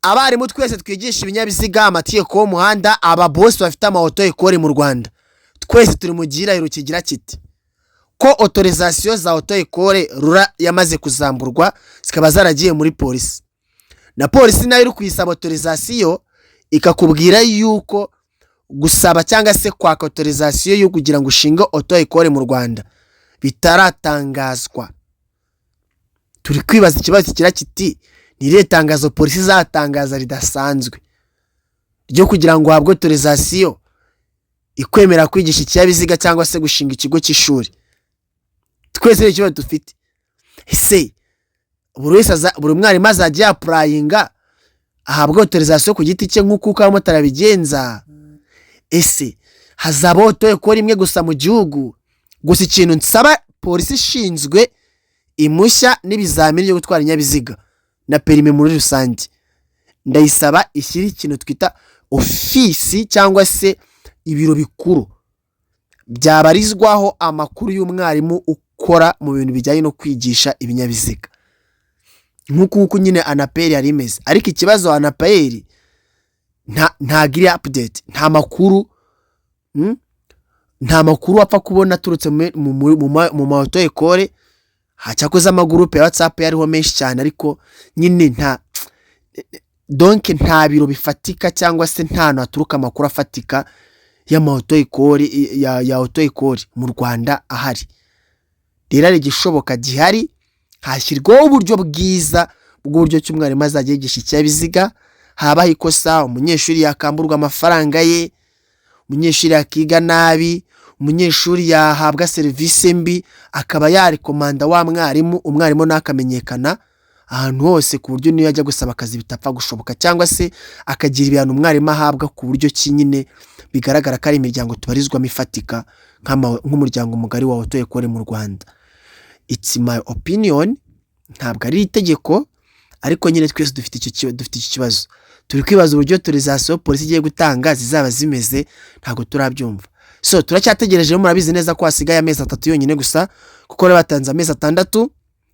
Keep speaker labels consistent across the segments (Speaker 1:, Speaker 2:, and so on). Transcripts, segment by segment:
Speaker 1: Abarimu twese twigisha ibinyabiziga, amategeko y'umuhanda, aba boss bafite ama auto école mu Rwanda, twese turi mu gihirahiro kigira kiti ko autorisation za auto école RURA yamaze kuzamburwa, zikaba zaragiye muri polisi, na polisi nayo iri kuyisaba autorisation, ikakubwira yuko gusaba cyangwa se kwaka autorisation yo kugira ngo ushinge auto école mu Rwanda bitaratangazwa. Turi kwibaza ikibazo kigira kiti: ni irihe tangazo polisi izatangaza ridasanzwe ryo kugira ngo uhabwe autorisation ikwemera kwigisha ikinyabiziga cyangwa se gushinga ikigo cy'ishuri? Twese ni ikibazo dufite. Ese buri wese buri mwarimu azajya yapplyinga ahabwa autorisation ku giti cye nk'uko uko abamotari abigenza? Ese hazabaho auto école imwe gusa mu gihugu? Gusa ikintu nsaba polisi ishinzwe impushya n'ibizamini byo gutwara ibinyabiziga na permis muri rusange, ndayisaba ishyire ikintu twita ofisi cyangwa se ibiro bikuru byabarizwaho amakuru y'umwarimu ukora mu bintu bijyanye no kwigisha ibinyabiziga, nk'uku nguku nyine ANAPER yari imeze. Ariko ikibazo, ANAPER ntago iri update, nta makuru, nta makuru wapfa kubona aturutse mu ma auto école. Cyakoze amagurupe ya WhatsApp yariho menshi cyane, ariko nyine nta, donc nta biro bifatika cyangwa se nta hantu haturuka amakuru afatika y'ama auto école, ya auto école mu Rwanda ahari. Rero hari igishoboka gihari: hashyirwaho uburyo bwiza bw'uburyo ki umwarimu azajya yigisha ikinyabiziga, habaho ikosa umunyeshuri yakamburwa amafaranga ye, umunyeshuri yakiga nabi, umunyeshuri yahabwa serivisi mbi, akaba yarecommanda wa mwarimu, umwarimu nawe akamenyekana ahantu hose, ku buryo niyo ajya gusaba akazi bitapfa gushoboka, cyangwa se akagira ibihano umwarimu ahabwa, ku buryo ki nyine bigaragara ko ari imiryango tubarizwamo ifatika nk'umuryango mugari wa auto école mu Rwanda. It's my opinion, ntabwo ari itegeko, ariko nyine twese dufite icyo kibazo. Turi kwibaza uburyo autorisation polisi igiye gutanga zizaba zimeze, ntabwo turabyumva. So turacyategereje. Murabizi neza ko hasigaye amezi 3 yonyine gusa, kuko bari batanze amezi 6,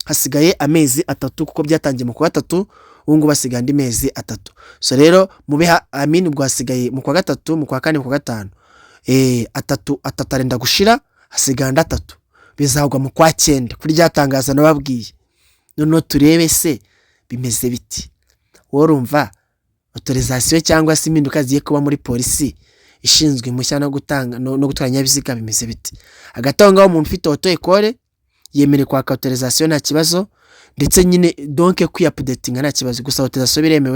Speaker 1: hasigaye amezi 3, kuko byatangiye mu kwa gatatu, ubu ngubu hasigaye andi mezi 3. So rero mube amini, ubwo hasigaye mu kwa gatatu, mu kwa kane, mu kwa gatanu, 3, 3 arenda gushira, hasigaye andi 3, bizagwa mu kwa cyenda kuri rya tangazo nababwiye. Noneho turebe se bimeze biti? Wowe urumva autorisation cyangwa se impinduka zigiye kuba muri polisi ishinzwe impushya no gutanga no gutwara ibinyabiziga bimeze biti? Hagati aho ngaho, umuntu ufite auto école yemerewe kwaka autorisation nta kibazo, ndetse nyine donc kwiupdatinga nta kibazo, gusa autorisation biremewe.